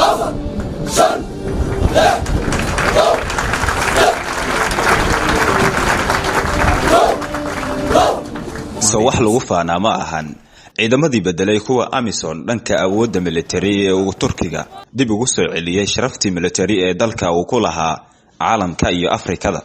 4, 5, 6, 7, 8. So wax lagu faanaa ma ahan ciidamadii bedelay kuwa AMISOM dhanka awoodda militari ee uu Turkiga dib ugu soo celiyey sharaftii militari ee dalka uu ku lahaa caalamka iyo Afrikada.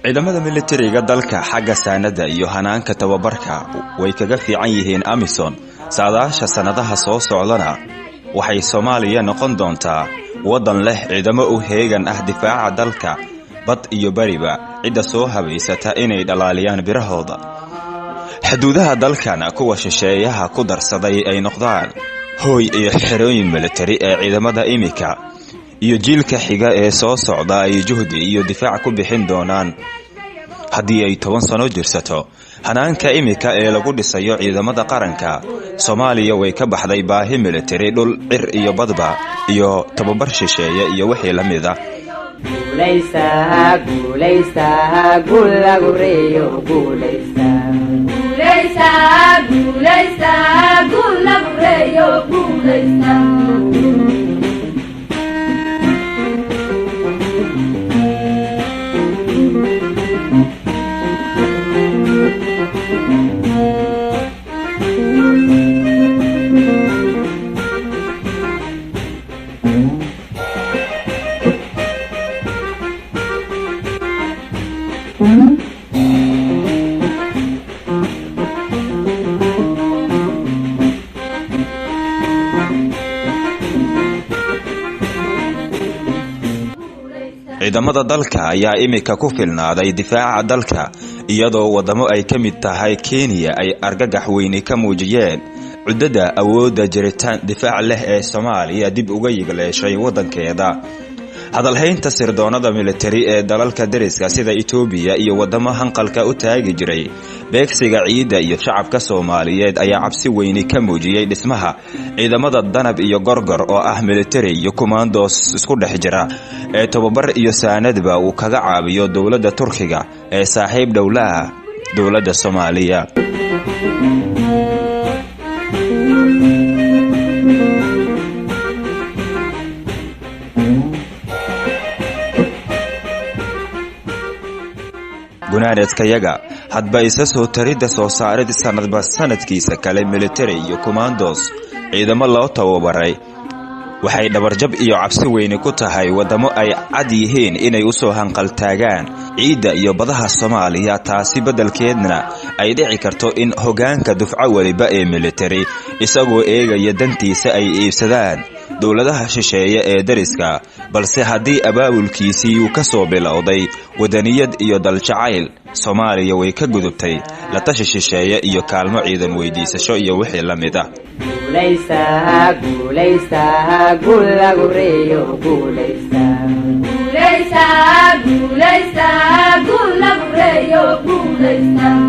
Ciidamada militariga dalka xagga saanada iyo hanaanka tababarka way kaga fiican yihiin AMISOM. Saadaasha sanadaha soo socdana waxay Soomaaliya noqon doontaa waddan leh ciidamo u heegan ah difaaca dalka bad iyo bariba, cidda soo habaysata inay dhalaaliyaan birahooda. Xuduudaha dalkana kuwa shisheeyaha ku darsaday ay noqdaan hooy iyo xerooyin militari ee ciidamada imika iyo jiilka xiga ee soo socda ay juhdi iyo difaac ku bixin doonaan. Haddii ay 10 sano jirsato hanaanka imika ee lagu dhisayo ciidamada qaranka, Soomaaliya way ka baxday baahi militari dhul, cir iyo badba iyo tababar shisheeye iyo wixii la mid ah. Guulaysta, guulaysta, guul lagu reeyo, guulaysta. Guulaysta, guulaysta, guul lagu reeyo, guulaysta. Ciidamada dalka ayaa imika ku filnaaday difaaca dalka, iyadoo wadamo ay ka mid tahay Kenya ay argagax weyni ka muujiyeen cuddada awoodda jiritaan difaac leh ee Soomaaliya dib uga yigleeshay waddankeeda. Hadalhaynta sirdoonada militari ee dalalka deriska sida Itoobiya iyo wadamo hanqalka u taagi jiray beegsiga ciidda iyo shacabka Soomaaliyeed ayaa cabsi weyni ka muujiyey dhismaha ciidamada Danab iyo Gorgor oo ah militari iyo kumandos isku dhex jira ee tababar iyo saanadba uu kaga caawiyo dowladda Turkiga ee saaxiib dhowlaha dowladda Soomaaliya. Gunaanadkayaga hadba isa soo taridda soo saarid sanadba sanadkiisa kale militari iyo kumandos ciidamo loo tababaray waxay dhabarjab iyo cabsi weyni ku tahay wadamo ay cad yihiin inay u soo hanqaltaagaan ciidda iyo badaha Soomaaliya. Taasi beddelkeedna ay dhici karto in hoggaanka dufco weliba ee militari isagoo eegaya dantiisa ay iibsadaan dowladaha shisheeye ee deriska, balse haddii abaabulkiisii uu ka soo bilowday wadaniyad iyo daljacayl, Soomaaliya way ka gudubtay la tashi shisheeye iyo kaalmo ciidan weydiisasho iyo wixii la mid ah. Guulaysta, guulaysta, guul lagu reeyo, guulaysta. Guulaysta, guulaysta, guul lagu reeyo, guulaysta.